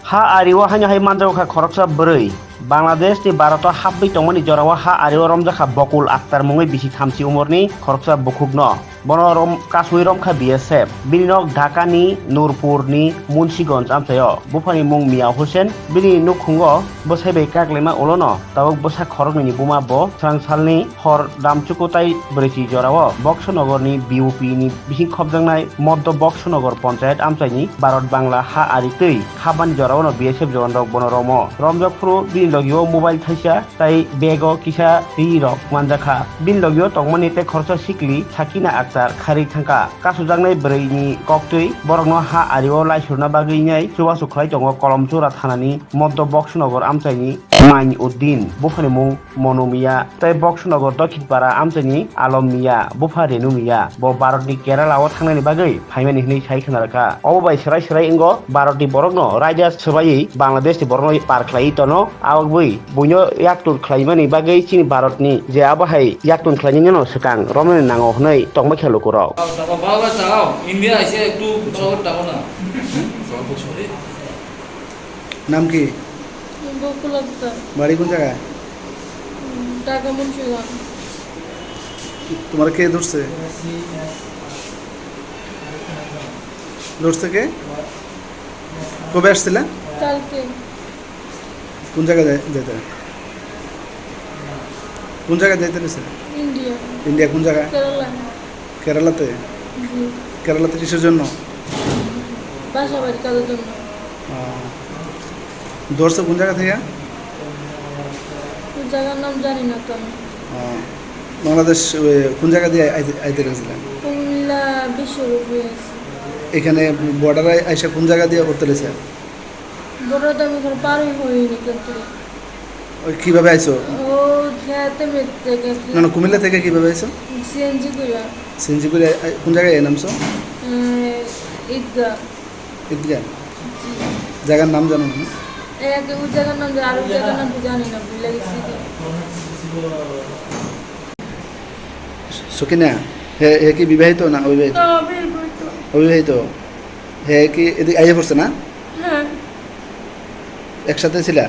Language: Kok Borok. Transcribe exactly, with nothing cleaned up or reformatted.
Ha ario haino hai manjago kha khoroksa bwrwi. Bangladesh tei Bharat o habwi tongmani jorao ha ario romjakha Bokul Akhtar mungwi bisi thamchi umorni khoroksa bukhukno. Bono rom-, kasui romkha B S F. Bini nok Dhaka ni Nurpur ni Munsiganj amchaio. Buphani mung Mia Hussein. Bini nukhungo bwsai bai kaklaima ulono tabuk bwsa khoroknwi ni buma bo swrang salni hor damchuku tai bwrwichi jorao Boksonogor ni B U P ni bising khopjaknai Moddo Boksonogor Ponchayat amchaini Bharat Bangla ha ari twi habani jorao no B S F jowan rok bono romo. Romjak phuru bini logio mobile thaisa tai bego kisa ri rok manjakha. Bini logio tongmani tei khoroksa sikli Sakina Akhtar kharwi thangkha. Kasujaknai bwrwi ni koktwi borokno ha ario laisurna bagwi nai chubachu khlai tongo Kolomchura thanani Moddo Boksonogor amchaini Main Uddin, buphani mung Monu Mia, tei Boksonogor Dokhin Para amchaini Alom Mia, bupha Renu Mia. Bo Bharat ni Kerala o thangnani bagwi phaimani hwnwi sai khna rwkha. Obo bai swrai swrai wngo Bharat ni borokno raida swbaiwi Bangladesh ni borokno par khlaiwi tono. Aboni buino yaktun khlaimani bagwi chini Bharat ni je abo hai yaktun khlainani no swkang romnani nango hwnwi tongma khe lukurok. India এসে একটু বরাবর যাবো না। নাম কি? বকুল আক্তার। বাড়ি কোন জায়গায়? উম, ঢাকা মুন্সিগঞ্জ। তোমার কে ধরছে? ধরছে কে? কবে আসছিলা? কালকে। কোন জায়গায় যাই-, যাইতে? কোন জায়গায় যাইতে নিছে? ইন্ডিয়া। ইন্ডিয়া কোন জায়গায়? কেরালা। কেরালাতে? জি। কেরালাতে কিসের জন্য? বাসা বাড়ি কাজের জন্য। আহ, ধরছে কোন জায়গা থেকে? ওই জায়গার নাম জানি না তো আমি। আহ, বাংলাদেশ, ওই, কোন জায়গা দিয়ে আইতে, আইতে লেগেছিলেন? কুমিল্লা বিশ্বরূপ হয়ে আছে। এখানে বর্ডারে আইসা কোন জায়গা দিয়ে উঠতে লেগেছে? বড় দামি করে পারই হয়নি কিন্তু। ওই কিভাবে আইছো? ও খেতে মেতে গেছে। না, না, কুমিল্লা থেকে কিভাবে আইছো? সিএনজি করে। সিএনজি করে আই-, কোন জায়গায় নামছো? এ, ঈদগাহ। ঈদগাহ? জি। জায়গার নাম জানো না? এক ওই জায়গার নাম জানি, আর ওই জায়গার নাম তো জানি না, ভুলে গেছি তো। সকিনা, হে, হে কি বিবাহিত না অবিবাহিত? না, অবিবাহিত। অবিবাহিত। হে কি এদিকে আইয়া পড়ছে না? হ্যাঁ। একসাথে ছিলা?